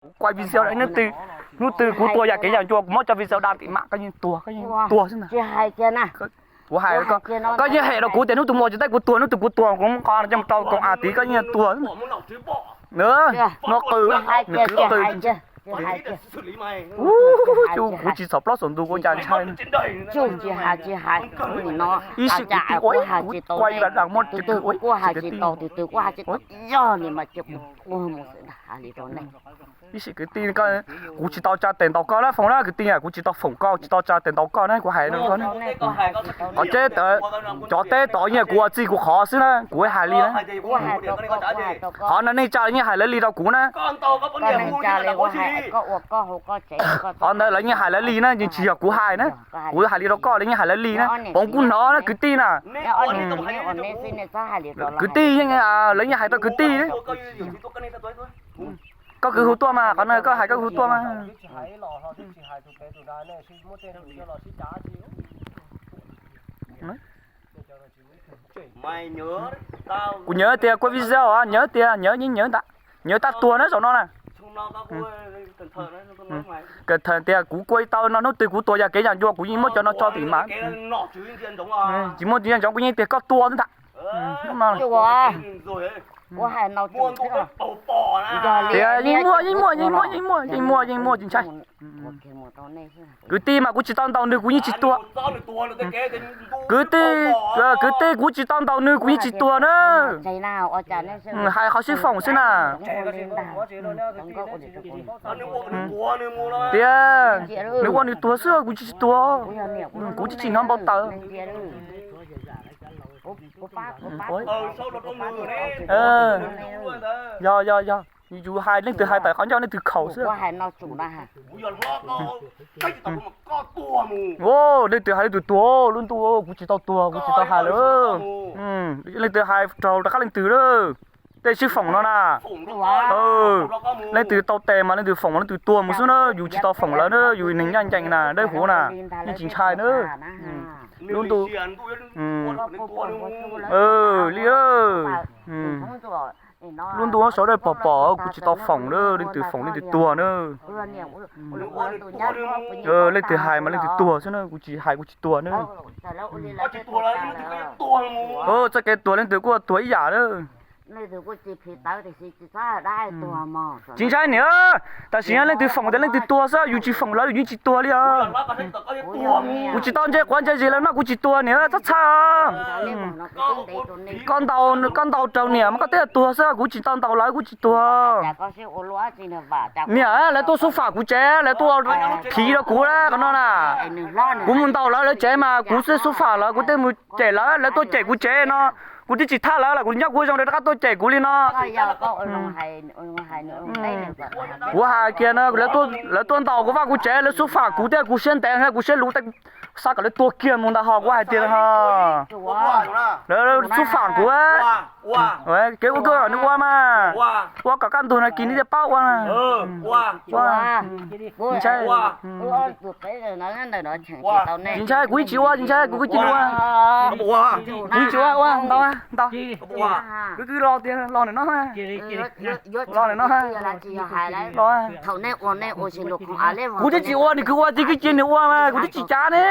Kuv kuaj video hnub twg, hnub twg kuv tuag yam kev yam ncua kuv muab tso video da tim mam koj yeej tuag, koj yeej tuag xwb ntag. Kuv hais, koj yeej hem rau kuv tias hnub twg mus ua tsis tau kuv tuag, hnub twg kuv tuag kuv muab qhov no coj mus rau koom av tid koj yeej tuag xwb ntag. Nws qw, nws kwv qw. Kuv tsis txhom plaub xaum ntus kuv cas ntshai. Ib sim kwv tij, kuv kuaj ib lam dag muab kwv tij, ib sim kwv tij, ib sim kwv tij, kuv tsis tau tsa tes ntaus koj na Foom na kwv tij, kuv tsis tau foom koj, tsis tau tsa tes ntaus koj na, kuv hais rau koj na. Qhov teb, cov teb tod yeej kuv ua txij kuv qhov xwb na, kuv hais li na. Qhov no nej tsa yeej hais lawv li rau kuv na. Qhov ntawd lawv yeej hais lawv li na, yeej tsis yog kuv hais na. Kuv hais li rau koj, lawv yeej hais lawv li na, poov kuj hnov na kwv tij na. Kwv tij yeej, lawv yeej hais rau kwv tij. Koj kwv hu tuaj mas, qhov no koj hais koj kwv hu tuaj mas. Kuv nyawv tias kuaj video, nyawv tias nyawv yeej nyawv ntag, nyawv tab tuag na zaum no na. Kawm tham tias kuv kuaj tau no hnub twg kuv tuag yam kev yam ncua kuv yeej muab cov no tso tim mam. Tsis muaj tsis ntsoov kuv yeej tias koj tuag xwb ntag. Tias yeej muaj, yeej muaj, yeej muaj, yeej muaj, yeej muaj, yeej muaj tsis ntshai. Kwv tij mas kuv tsis tau ntaus nws kuv yeej tsis tuag. Kwv tij, kwv tij kuv tsis tau ntaus nws kuv yeej tsis tuag na. Hais qhov sib foom xwb na. Tias nws ua nws tuag xwb kuv tsis tuag. Kuv twb tsis hnov npau taws. Yog, yog, yog, yus hais leej twg hais tawm qhov ncauj leej twg khaus xwb. Leej twg hais leej twg tuag, lub ntuj kuv tsis tau tuag kuv tsis tau hais lawm. Leej twg hais raug rov qab leej twg lawm. Tej sib foom no na, leej twg tau tes mas leej twg foom mas leej twg tuag mus xwb na, yus tsis tau foom lawv na, yus neeg ncaj ncees na, dawb huv na, yeej tsis ntshai na. Lub ntuj li, lub ntuj sawv daws pom pom kuv tsis tau foom na, leej twg foom leej twg tuag na. Leej twg hais mas leej twg tuag xwb na, kuv tsis hais kuv tsis tuag na. Txoj kev tuag leej twg kuj tuag ib yam na. Tsis ntshai niam, tam sim no leej twg foom tias leej twg tuag xwb, yus tsis foom lawv yus yeej tsis tuag li os. Kuv tsis tau ntse quav ntse zis lawv noj kuv tsis tuag niam, txhob txhawj. Koj ntaus, koj ntaus raug niam mas koj twb tuag xwb, kuv tsis tau ntaus lawv kuv tsis tuag. Niam, lawv tuaj xub fam kuv tsev, lawv tuaj phiv rau kuv qhov no na. Kuv mus ntaus lawv lawv tsev mas kuv xub fam lawv, kuv twb mus cem lawv, lawv tuaj cem kuv tsev no, kuv twb tsis thaj lawv los kuv nyob kuv zoo rov qab tuaj cem kuv li no. Kuv hais kiag no, lawv tuaj ntaus kuv vaj kuv tsev, lawv xub fam kuv thiab kuv siab ntev thiab kuv siab luv, xav kom lawv tuag kiag mus ntag ho kuv hais tias ho. Lawv xub fam kuv. Kev ua koj nws ua mas, ua kom kaj ntug no kis nws thiaj paub ua. Tsis ntshai, kuv yeej tsis ua, tsis ntshai, kuv yeej tsis ua, kuv yeej tsis ua, ua ntau ntau. Kwv kwv los tias los ntawm no, los ntawm no. Kuv twb tsis ua, nws kwv ua ces kwv cia nws ua mas kuv twb tsis cav ne.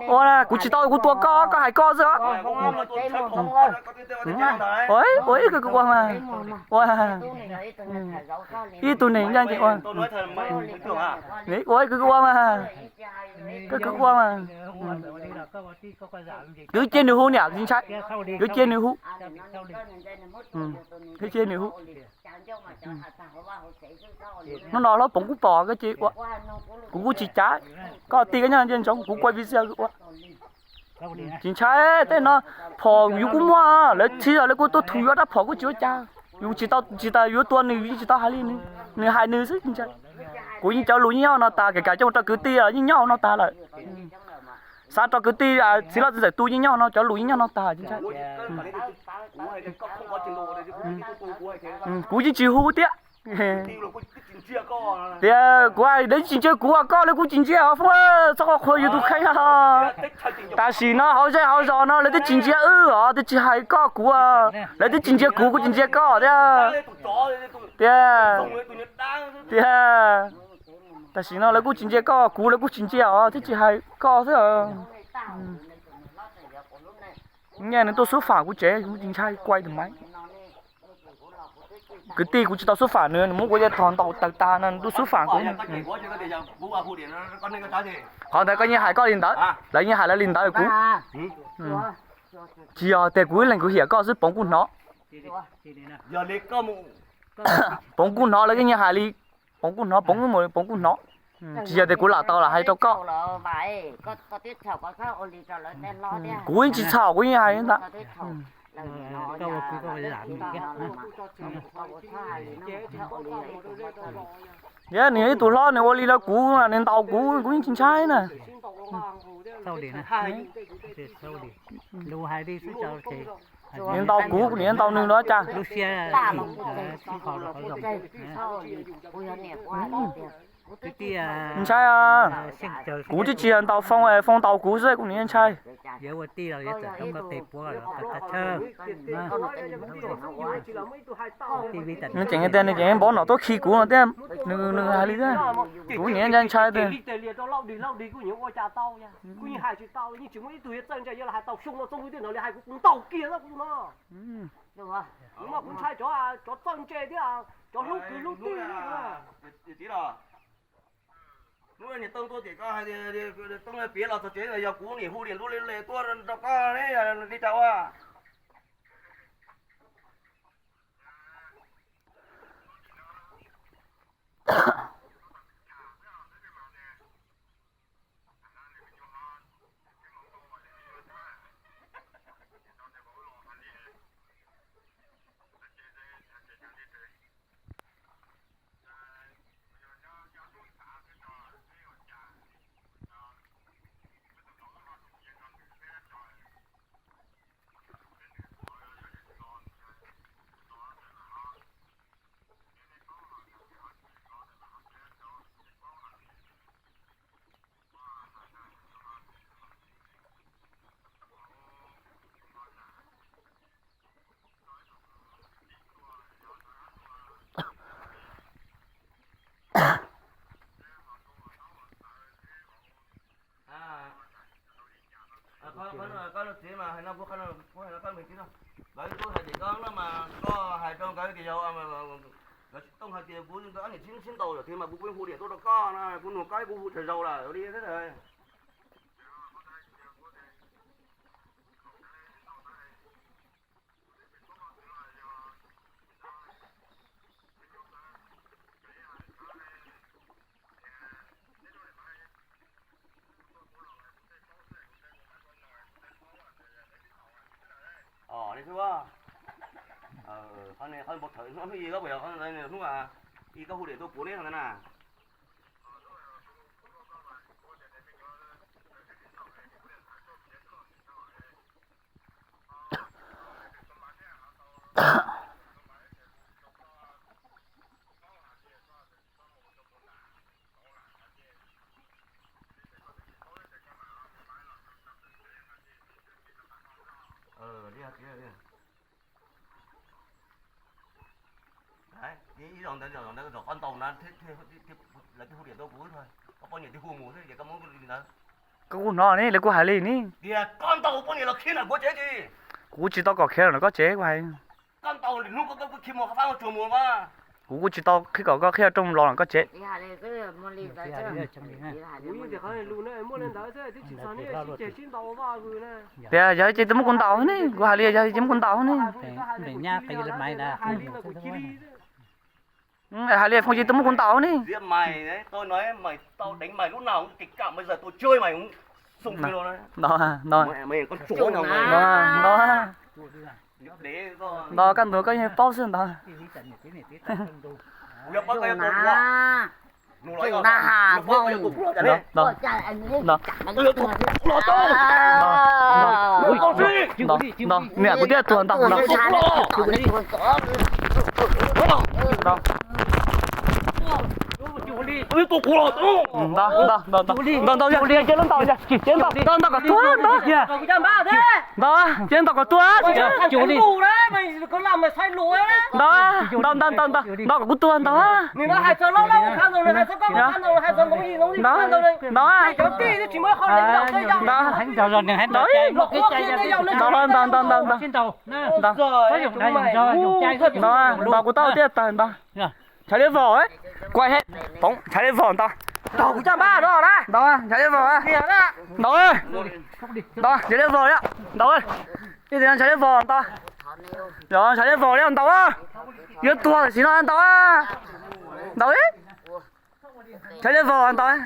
Ua, kuv tsis tau kuv tua koj, koj hais koj xwb. Ua ib kwv kwv ua mas, ua ib tug neeg ncaj ncees ua, ua ib kwv kwv ua mas, kwv kwv ua mas. Kwv cia nws hu niam tsis ntshai, kwv cia nws hu, kwv cia nws hu. Hnub no hlob Poov kuj pom koj cia ua, kuv kuj tsis cav, koj tij koj nyob ntsia ntsoov kuv kuaj video ua. Tsis ntshai, tej no phom yus kuj muaj, lawv txhib lawv kuj tuaj thum yus ob rab phom kuj tsis ua cas. Yus tsis tau, tsis tas yuav tua nws yus yeej tsis tau hais li, nws hais nws xwb tsis ntshai. Kuv yeej cov lus yeej nyob no tas, kem kas coj mus rau kwv tij yeej nyob no tas lawm. Xav rau kwv tij, txiv loj txiv ntxawm tu yeej nyob no, cov lus yeej nyob no tas tsis ntshai. Kuv yeej tsis hu thiab. Tias kuv hais lawv tsis ntsia kuv, koj lawv kuj tsis ntsia os Foob, txhob qhuas yus tus kheej os. Tam sim no hauv zej hauv zos no lawv twb tsis ntsia wb os, twb tsis hais koj kuv, lawv twb tsis ntsia kuv kuj tsis ntsia koj thiab. Tias, tias, tam sim no lawv kuj tsis ntsia koj kuv, lawv kuj tsis ntsia os, twb tsis hais koj thiab. Nyiaj nws tuaj xub fam kuv tsev kuv tsis ntshai, kuaj tus maiv. Kwv tij, kuv tsis tau xub fam nws, nws muab kuv cov thos ntaus tawg tag no nws tuaj xub fam kuv. Qhov ntawd koj yeej hais koj li ntawd, lawv yeej hais lawv li ntawd kuv. Tsis yog tias kuv ib leeg kuv hiam koj xwb, Poov kuj hnov. Poov kuj hnov lawv yeej hais li, Poov kuj hnov, Poov, Poov kuj hnov. Tsis yog tias kuv lam tau lam hais rau koj. Kuv yeej tsis txhaum, kuv yeej hais ntag. Yog nws yog ib tug hlob nws ua li rau kuv, nws ntaus kuv, kuv yeej tsis ntshai na. Nws ntaus kuv, kuv niam ntaus nws los cas. Ntshai, kuv twb tsis yog ntaus Foob, Foob ntaus kuv xwb kuv niam ntshai. Nws tseem tias nws tseem npov nom tuaj khi kuv no thiab, nws, nws hais li thiab, kuv niam ntshai ntshai tias. Kuv ntshai cov txawj ntse thiab cov hlub kwv hlub tij. Hnub niag Tooj tuaj ces koj hais tias Tooj piav los txog tsev, yog kuv niam hu niam lub le tuaj rau koj ne, li cas ua? Koj txiv mas hais no, kuv hais no koj me txiv no, nkawd twb hais tias koj no mas koj hais rau nkawd tias yog nkawd tsis tooj hais tias kuv nkawd ob niam txiv sib ntaus yom, thiaj mas kuv kuj hu diam tuaj rau koj no, kuv nug koj kuv hu tshaj zaus lawm li thiab. Li xwb, qhov npau taws hnub ib, hnub ib koj hu diam tuaj kuv ne na. Ib zaug ntawd, zaum ntawd zaum koj ntaus na, lawv thiaj hu diam tuaj kuv, koj poj niam thiaj hu mus xwb ces koj muab li ntawd. Koj kuj hnov ne, lawv kuj hais li ne. Tias koj ntaus poj niam los khiav ntawm kuv tsev tsis? Kuv tsis tau kom khiav ntawm koj tsev, kuv hais. Koj ntaus hnub koj khiav mus qhov fab tsuag mus mas. Kuv kuj tsis tau qhib kom koj qhib rooj los ntawm koj tsev. Tias yog ces twb muab kuv ntaus ne, kuv hais li yog ces muab kuv ntaus ne. Hais li Foom ces twb muab kuv ntaus ne. Nto kaj ntug koj yeej paub xwb nto. Nto, niam kuv thiaj tuag nto. Nto. Ntaus, ntaus, ntaus, ntaus, ntaus, ntaus, ntaus kom tuag, ntaus, ntaus, ntaus kom tuag. Ntaus, ntaus, ntaus, ntaus, ntaus kom kuv tuag, ntaus. Ntaus, ntaus, ntaus, ntaus, ntaus, ntaus, ntaus, ntaus, ntaus, ntaus, ntaus kuv tau tiaj tag, ntaus. Ntshav liab vog, kuv hais, Foom, ntshav liab vog, ntaus. Ntaus, ntshav liab vog, ntaus, ntaus, ntshav liab vog, ntaus, ntaus, ntshav liab vog, ntaus, ntshav liab vog, ntaus, yuav tuag tam sim no, ntaus, ntaus, ntshav liab vog, ntaus,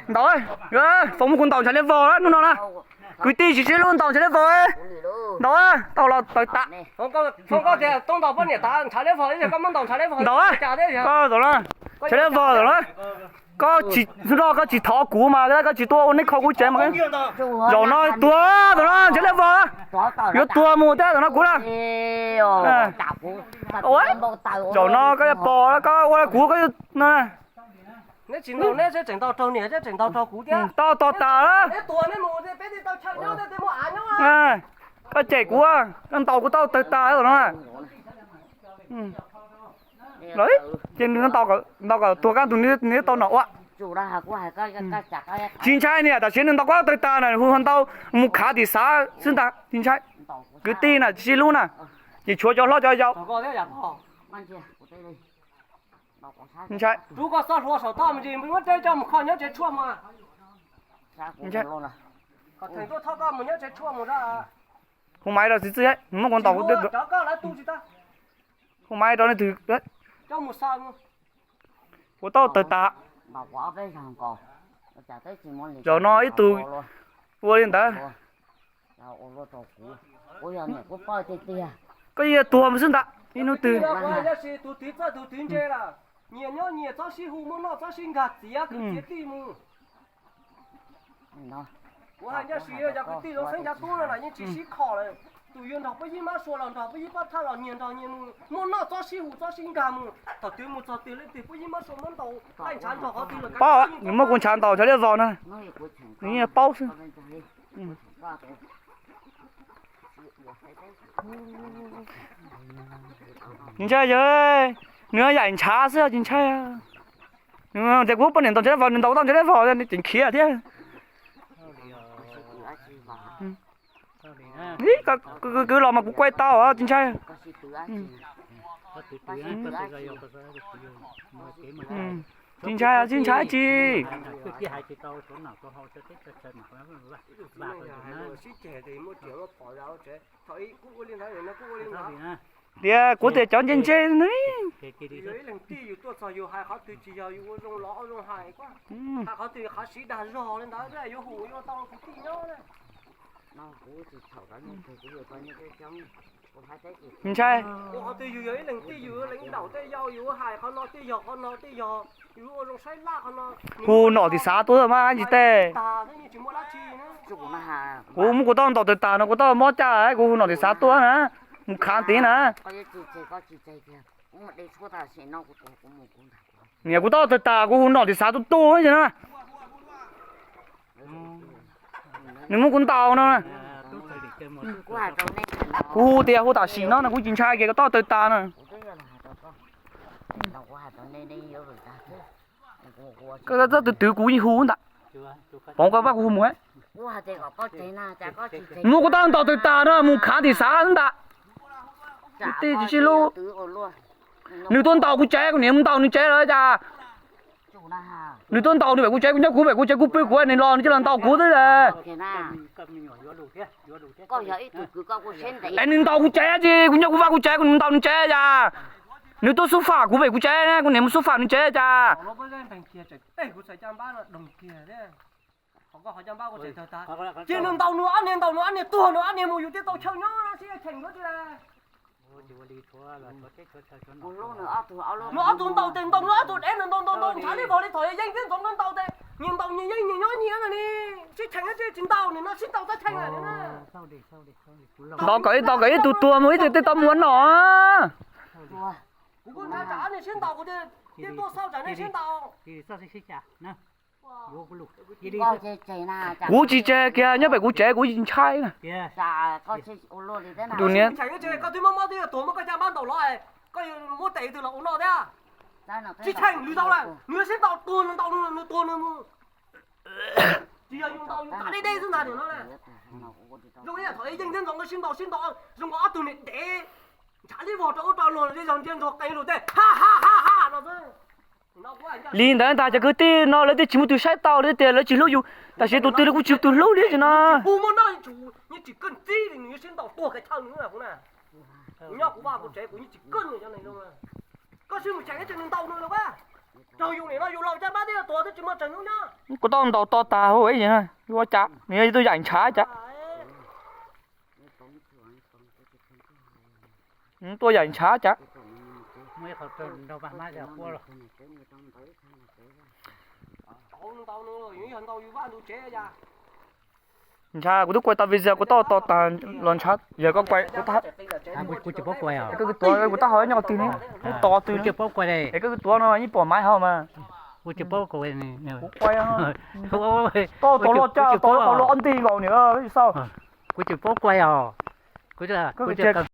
ntaus, Foom muab kuv ntaus ntshav liab vog hnub no na, kwv tij tsis sib hlub ntaus ntshav liab vog, ntaus, tau los tawg tas, ntaus, ntshav liab vog, ntshav liab vog, koj tsis nrog, koj tsis thov kuv mas koj tsis tuaj ua neeb kho kuv tsev mas zaum no tuag, zaum no ntshav liab vog, yuav tuag mus thiab zaum no kuv na. Zaum no koj yuav pom koj ua kuv, koj no. Neb tsis ntaus neb seb tseem ntaus raug niam seb tseem ntaus raug kuv thiab. Tau tog tas, koj cem kuv, koj ntaus kuv tau tawg tas no. Ces nws ntaus kom tuag kaj ntug nws tau nom ua. Tsis ntshai niam, tam sim nws ntaus kuv tawg tas na, hu ntau mus khav tim xav xwb ntag, tsis ntshai. Kwv tij na tsis sib hlub na, ces tshuav cov hlob cov yau. Ntshai. Hu maiv rau txiv txwj, nws muab kuv ntaus, hu maiv rau leej twg, kuv tau tawg tas. Zaum no ib tug ua li ntawd, koj yeej tuag mus xwb ntag ib hnub twg. Tus twg txawj tus twg ntse lawm, nyias nyob nyias txob sib hu, muaj noj txob sib nkag, txiav kwv txiav tij mus. Kuv hais ncaj si, yog kwv tij zoo xeeb ncav tub no los yeej tsis sib kho lawm. Tus yuav nrog puab yib mab sua los nrog puab yib pab thaj los nyias nrog nyias mus, muaj noj txob sib hu txob sib nkag mus. Thaum twg mus txog twg leej twg puab yib mab sua muab ntaus laij ntshav nrog qhov twg los kav. Paub, nws muab kuv ntshav ntaus ntshav liab vog na, nws yeej paub xwb. Tsis ntshai yog, nws yaim ntshav xwb tsis ntshai. Nws tias kuv poj niam ntaus ntshav liab vog, nws ntaus tau ntshav liab vog ces khiav thiab. Kwv los mas kuv kuaj tau, tsis ntshai. Tsis ntshai, tsis ntshai tsis. Tias kuv tias cov ntse ntse ne. Ntshai. Kuv hu nom tim xav tuaj mas tsis teg. Kuv muab kuv tau ntaus tawg tas no kuv tau mob caj, kuv hu nom tim xav tuaj na, mus khav tid na. Niam kuv tau tawg tas kuv hu nom tim xav tuaj tuaj na. Nws muab kuv ntaus no. Kuv hu tias hu tam sim no no kuv tsis ntshai kiag kuv tau tawg tas no. Koj txhob twv twv kuv yeej hu ntag. Pov koj pab kuv hu mus. Nws muab kuv tau ntaus tawg tas no mus khav tim xav ntag. Kwv tij tsis sib hlub. Nws tuaj ntaus kuv tsev, kuv niam mus ntaus nws tsev lawm cas. Nws tuaj ntaus nws pem kuv tsev, kuv nyob kuv pem kuv tsev, kuv pw kuv, nws los nws cia los ntaus kuv xwb. Es nws ntaus kuv tsev tsis, kuv nyob kuv vaj kuv tsev, kuv ntaus nws tsev cas. Nws tuaj xub fam kuv pem kuv tsev, kuv niam mus xub fam nws tsev cas. Ces nws ntaus nws ob niag, ntaus nws ob niag tuag, nws ob niag mus yus thiaj tau chaw nyob no sib cheem yuav tiag. Nws ob tug ntaus tes ntaus nws ob tug dev, nws ntaus ntaus ntaus ntshav liab vog li thaum yeej tib ntxoov nkaus ntaus tes, nyias ntaus nyias yeej nyias nyob nyias no ni. Sib cheem tsis ntaus, nim no sib ntaus txhob cheem lawm. Ntaus kom ib, ntaus kom ib tug tuag mus ib tug thiaj tau mus ua nom. Kuv kuj ntshai tsam nej sib ntaus, kuv thiaj tuaj xauj tsam nej sib ntaus. Kuv tsis tseg kiag, nyob pem kuv tsev kuv ntshai na. Tus niam, koj twb mob mob twb yuav tuag, muab koj caj npab ntaus los, koj yuav muab tes twg los ua noj thiab? Tsis cheem, nws tau lawm, nws yuav sib ntaus, tuag nws ntaus nws, nws tuag nws mus. Tsis yog yus ntaus yus tas deb deb xwb ntag no. Zoo ib yam thaum Yeej thiab Ntxoov nkawd sib ntaus sib ntaus zoo nkaus ob tug niam dev, ntshav li vog rau ub rau no, zej zog ntsia ntsoov qees lus tej ha ha ha ha no xwb. Li ntawd ntag cov kwv tij no lawv twb tsis muaj tus saib tau, lawv tias lawv tsis hlub yus, tam sim tus twg los kuj tsis yog tus hlub li no. Hu muaj noj, nws tsis kawj txib li, nws yuav sib ntaus tuag kav chaw nws na. Kuv nyob kuv vaj kuv tsev kuv yeej tsis kawj nws cov neeg zoo. Koj sib mus cheem ib tsev nws ntaus nws los a. Raug yus nim no yus laus caj npab twb yuav tuag twb tsis muaj tseem hnub nyob. Kuv tau ntaus to tag hu ib, yuav ua cas nws yog tuaj yaim ntshav cas. Tuaj yaim ntshav cas. Ntshav kuv twb kuaj tau video kuv tau tod los ntshav, yog koj kuaj, kuv tsis paub kuaj, koj kwv tuav kuv tab hau nyob twg ne, kuv tos twg ne, es koj kwv tuav no yeej pom maiv hauv mas. Kuv tsis paub kuaj, kuv kuaj, tau tau los caj tau tau los ob nti nkaus niam xauj. Kuv tsis paub kuaj os, kuv